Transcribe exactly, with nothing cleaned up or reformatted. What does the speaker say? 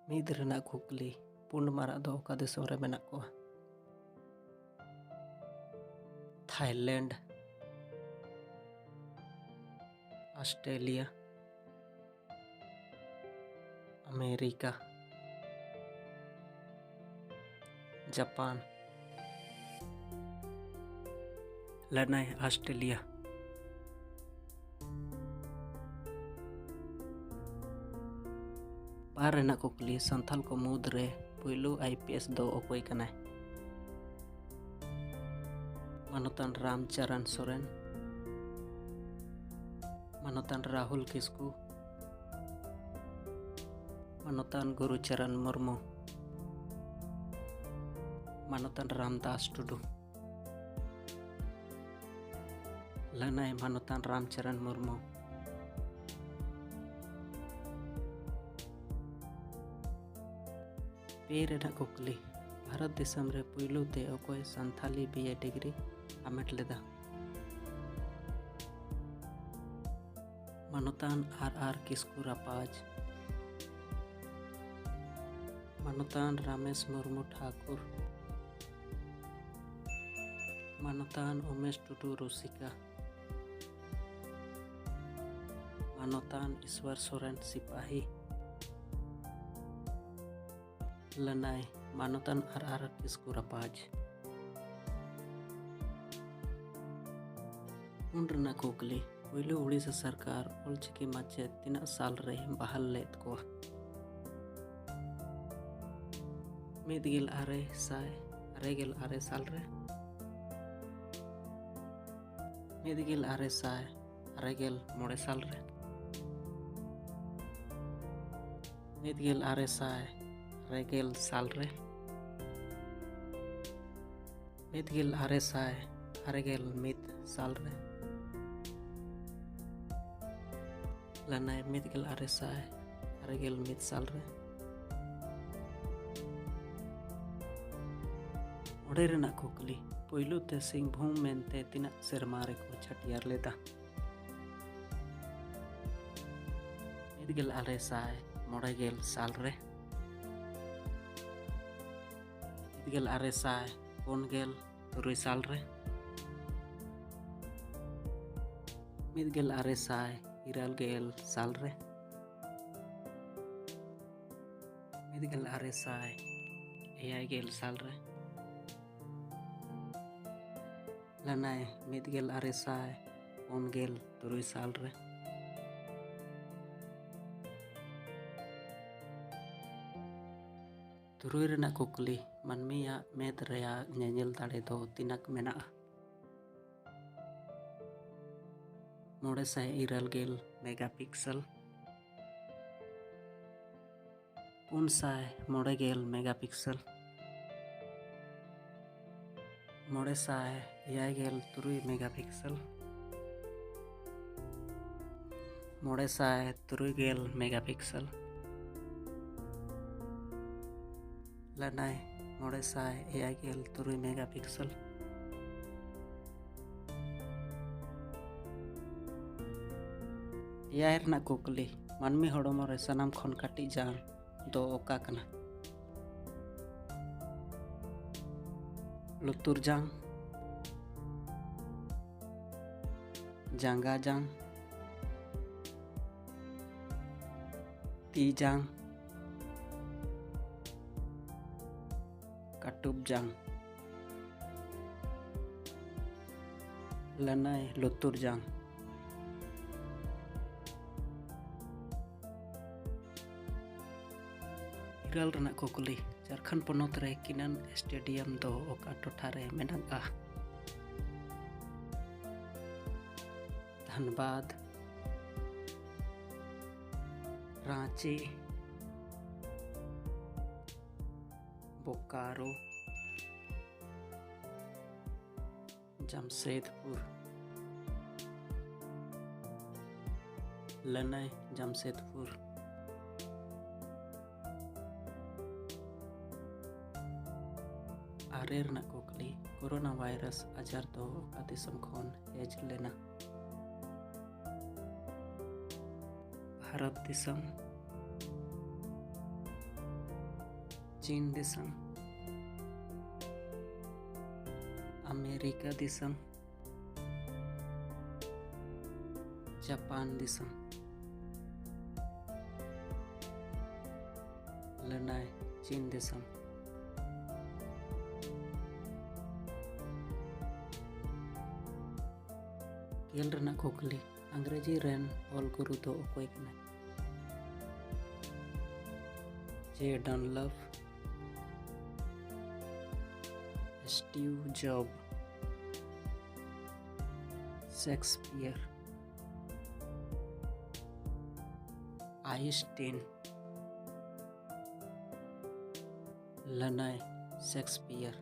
ᱢᱤᱫ ᱨᱮᱱᱟᱜ ᱠᱩᱠᱞᱤ, ᱯᱩᱸᱰ ᱢᱟᱨᱟᱜ ᱫᱚ ᱚᱠᱟ ᱫᱤᱥᱚᱢ ᱨᱮ ᱢᱮᱱᱟᱜ ᱠᱚᱣᱟ? Thailand, Australia, America, Japan. ᱞᱟᱹᱱᱟᱹᱭ, ᱚᱥᱴᱨᱮᱞᱤᱭᱟ᱾ ᱵᱟᱨ ᱨᱮᱱᱟᱜ ᱠᱩᱠᱞᱤ, ᱥᱟᱱᱛᱟᱞ ᱠᱚ ᱢᱩᱫᱽ ᱨᱮ ᱯᱩᱭᱞᱩ ᱟᱭ ᱯᱤ ᱮᱥ ᱫᱚ ᱚᱠᱚᱭ ᱠᱟᱱᱟᱭ? ᱢᱟᱱᱚᱛᱟᱱ ᱨᱟᱢᱪᱟᱨᱟᱱ ᱥᱚᱨᱮᱱ, ᱢᱟᱱᱚᱛᱟᱱ ᱨᱟᱦᱩᱞ ᱠᱤᱥᱠᱩ, ᱢᱟᱱᱚᱛᱟᱱ ᱜᱩᱨᱩᱪᱟᱨᱟᱱ ᱢᱩᱨᱢᱩ, ᱢᱟᱱᱚᱛᱟᱱ ᱨᱟᱢᱫᱟᱥ ᱴᱩᱰᱩ᱾ ᱞᱟᱹᱱᱟᱹᱭ, ᱢᱟᱱᱚᱛᱟᱱ ᱨᱟᱢᱪᱟᱨᱟᱱ ᱢᱩᱨᱢᱩ᱾ ᱯᱮ ᱨᱮᱱᱟᱜ ᱠᱩᱠᱞᱤ, ᱵᱷᱟᱨᱚᱛ ᱫᱤᱥᱚᱢ ᱨᱮ ᱯᱩᱭᱞᱩ ᱛᱮ ᱚᱠᱚᱭ ᱥᱟᱱᱛᱷᱟᱞᱤ ᱵᱤ ᱮ ᱰᱤᱜᱽᱨᱤ ᱦᱟᱢᱮᱴ ᱞᱮᱫᱟ? ᱢᱟᱱᱚᱛᱟᱱ ᱟᱨ ᱟᱨ ᱠᱤᱥᱠᱩ ᱨᱟᱯᱟᱡᱽ, ᱢᱟᱱᱚᱛᱟᱱ ᱨᱟᱢᱮᱥ ᱢᱩᱨᱢᱩ ᱴᱷᱟᱠᱩᱨ, ᱢᱟᱱᱚᱛᱟᱱ ᱩᱢᱮᱥ ᱴᱩᱰᱩ ᱨᱩᱥᱤᱠᱟ, ᱢᱟᱱᱚᱛᱟᱱ ᱤᱥᱣᱚᱨ ᱥᱚᱨᱮᱱ ᱥᱤᱯᱟᱦᱤ᱾ ᱞᱟᱹᱱᱟᱹᱭ, ᱢᱟᱱᱚᱛᱟᱱ ᱟᱨ ᱟᱨ ᱠᱤᱥᱠᱩ ᱨᱟᱯᱟᱡᱽ᱾ ᱯᱩᱱ ᱨᱮᱱᱟᱜ ᱠᱩᱠᱞᱤ, ᱯᱩᱭᱞᱩ ᱩᱲᱤᱥᱥᱟ ᱥᱚᱨᱠᱟᱨ ᱚᱞᱪᱤᱠᱤ ᱢᱟᱪᱮᱫ ᱛᱤᱱᱟᱹᱜ ᱥᱟᱞ ᱨᱮ ᱵᱟᱦᱟᱞ ᱞᱮᱫ ᱠᱚᱣᱟ? ᱢᱤᱫ ᱜᱮᱞ ᱟᱨᱮ ᱥᱟᱭ ᱟᱨᱮ ᱜᱮᱞ ᱟᱨᱮ ᱥᱟᱞ ᱨᱮ, ᱢᱤᱫ ᱜᱮᱞ ᱟᱨᱮ ᱥᱟᱭ ᱟᱨᱮ ᱜᱮᱞ ᱢᱚᱬᱮ ᱥᱟᱞ ᱨᱮ, ᱢᱤᱫ ᱜᱮᱞ ᱟᱨᱮ ᱥᱟᱭ ᱟᱨᱮ ᱜᱮᱞ ᱥᱟᱞ ᱨᱮ, ᱢᱤᱫ ᱜᱮᱞ ᱟᱨᱮ ᱥᱟᱭ ᱟᱨᱮ ᱜᱮᱞ ᱢᱤᱫ ᱥᱟᱞ ᱨᱮ, ᱞᱟᱹᱱᱟᱹᱭ, ᱢᱤᱫ ᱜᱮᱞ ᱟᱨᱮ ᱥᱟᱭ ᱟᱨᱮ ᱜᱮᱞ ᱢᱤᱫ ᱥᱟᱞ ᱨᱮ᱾ ᱚᱸᱰᱮ ᱨᱮᱱᱟᱜ ᱠᱩᱠᱞᱤ, ᱯᱩᱭᱞᱩ ᱛᱮ ᱥᱤᱝᱵᱷᱩᱢ ᱢᱮᱱᱛᱮ ᱛᱤᱱᱟᱹᱜ ᱥᱮᱨᱢᱟ ᱨᱮᱠᱚ ᱪᱷᱟᱹᱴᱭᱟᱹᱨ ᱞᱮᱫᱟ? ᱢᱤᱫ ᱜᱮᱞ ᱟᱨᱮ ᱥᱟᱭ ᱢᱚᱬᱮ ᱜᱮᱞ ᱥᱟᱞ ᱨᱮ᱾ ᱜᱮᱞ ᱟᱨᱮ ᱥᱟᱭ ᱯᱩᱱ ᱜᱮᱞ ᱛᱩᱨᱩᱭ ᱥᱟᱞ ᱨᱮ, ᱢᱤᱫ ᱜᱮᱞ ᱟᱨᱮ ᱥᱟᱭ ᱤᱨᱟᱹᱞ ᱜᱮᱞ ᱥᱟᱞ ᱨᱮ, ᱢᱤᱫ ᱜᱮᱞ ᱟᱨᱮ ᱥᱟᱭ ᱮᱭᱟᱭ ᱜᱮᱞ ᱥᱟᱞ ᱨᱮ, ᱞᱟᱹᱱᱟᱹᱭ ᱢᱤᱫ ᱜᱮᱞ ᱟᱨᱮ ᱥᱟᱭ ᱯᱩᱱ ᱜᱮᱞ ᱛᱩᱨᱩᱭ ᱥᱟᱞ ᱨᱮ᱾ ᱛᱩᱨᱩᱭ ᱨᱮᱱᱟᱜ ᱠᱩᱠᱞᱤ, ᱢᱟᱹᱱᱢᱤᱭᱟᱜ ᱢᱮᱫ ᱨᱮᱭᱟᱜ ᱧᱮᱧᱮᱞ ᱫᱟᱲᱮ ᱫᱚ ᱛᱤᱱᱟᱹᱜ ᱢᱮᱱᱟᱜᱼᱟ? ᱢᱚᱬᱮ ᱥᱟᱭ ᱤᱨᱟᱹᱞ ᱜᱮᱞ ᱢᱮᱜᱟᱯᱤᱠᱥᱮᱞ, ᱯᱩᱱ ᱥᱟᱭ ᱢᱚᱬᱮ ᱜᱮᱞ ᱢᱮᱜᱟᱯᱤᱠᱥᱮᱞ, ᱢᱚᱬᱮ ᱥᱟᱭ ᱮᱭᱟᱭ ᱜᱮᱞ ᱛᱩᱨᱩᱭ ᱢᱮᱜᱟᱯᱤᱠᱥᱮᱞ, ᱢᱚᱬᱮ ᱥᱟᱭ ᱛᱩᱨᱩᱭ ᱜᱮᱞ ᱢᱮᱜᱟᱯᱤᱠᱥᱮᱞ, ᱞᱟᱹᱱᱟᱹᱭ ᱢᱚᱬᱮ ᱥᱟᱭ ᱮᱭᱟᱭ ᱜᱮᱞ ᱛᱩᱨᱩᱭ ᱢᱮᱜᱟᱯᱤᱠᱥᱮᱞ᱾ ᱮᱭᱟᱭ ᱨᱮᱱᱟᱜ ᱠᱩᱠᱞᱤ, ᱢᱟᱹᱱᱢᱤ ᱦᱚᱲᱢᱚ ᱨᱮ ᱥᱟᱱᱟᱢ ᱠᱷᱚᱱ ᱠᱟᱹᱴᱤᱡ ᱡᱟᱝ ᱫᱚ ᱚᱠᱟ ᱠᱟᱱᱟ? ᱞᱩᱛᱩᱨ ᱡᱟᱝ, ᱡᱟᱸᱜᱟ ᱡᱟᱝ, ᱛᱤ ᱡᱟᱝ, ᱠᱟᱹᱴᱩᱵ ᱡᱟᱝ, ᱞᱟᱹᱱᱟᱹᱭ ᱞᱩᱛᱩᱨ ᱡᱟᱝ᱾ ᱤᱨᱟᱹᱞ ᱨᱮᱱᱟᱜ ᱠᱩᱠᱞᱤ, ᱡᱷᱟᱲᱠᱷᱚᱸᱰ ᱯᱚᱱᱚᱛ ᱨᱮ ᱠᱤᱱᱟᱱ ᱥᱴᱮᱰᱤᱭᱟᱢ ᱫᱚ ᱚᱠᱟ ᱴᱚᱴᱷᱟ ᱨᱮ ᱢᱮᱱᱟᱜᱼᱟ? ᱫᱷᱟᱱᱵᱟᱫᱽ, ᱨᱟᱸᱪᱤ, ᱵᱳᱠᱟᱨᱳ, ᱡᱟᱢᱥᱮᱫᱽᱯᱩᱨ᱾ ᱞᱟᱹᱱᱟᱹᱭ ᱡᱟᱢᱥᱮᱫᱽᱯᱩᱨ᱾ ᱟᱨᱮ ᱨᱮᱱᱟᱜ ᱠᱩᱠᱞᱤ, ᱠᱳᱨᱳᱱᱟ ᱵᱷᱟᱭᱨᱟᱥ ᱟᱡᱟᱨ ᱫᱚ ᱚᱠᱟ ᱫᱤᱥᱚᱢ ᱠᱷᱚᱱ ᱦᱮᱡ ᱞᱮᱱᱟ? ᱵᱷᱟᱨᱚᱛ ᱫᱤᱥᱚᱢ, ᱪᱤᱱ ᱫᱤᱥᱚᱢ, ᱟᱢᱮᱨᱤᱠᱟ ᱫᱤᱥᱚᱢ, ᱡᱟᱯᱟᱱ ᱫᱤᱥᱚᱢ, ᱞᱟᱹᱱᱟᱹᱭ ᱪᱤᱱ ᱫᱤᱥᱚᱢ᱾ ᱜᱮᱞ ᱨᱮᱱᱟᱜ ᱠᱩᱠᱞᱤ, ᱟᱝᱨᱮᱡᱤ ᱨᱮᱱ ᱚᱞ ᱜᱩᱨᱩ ᱫᱚ ᱚᱠᱚᱭ ᱠᱟᱱᱟᱭ? ᱡᱮ ᱰᱟᱱᱞᱚᱯ, ᱥᱴᱤᱣ ᱡᱚᱵ, ᱥᱮᱠᱥᱯᱤᱭᱟᱨ, ᱟᱭᱤᱱᱥᱴᱤᱱ, ᱞᱟᱹᱱᱟᱹᱭ ᱥᱮᱠᱥᱯᱤᱭᱟᱨ᱾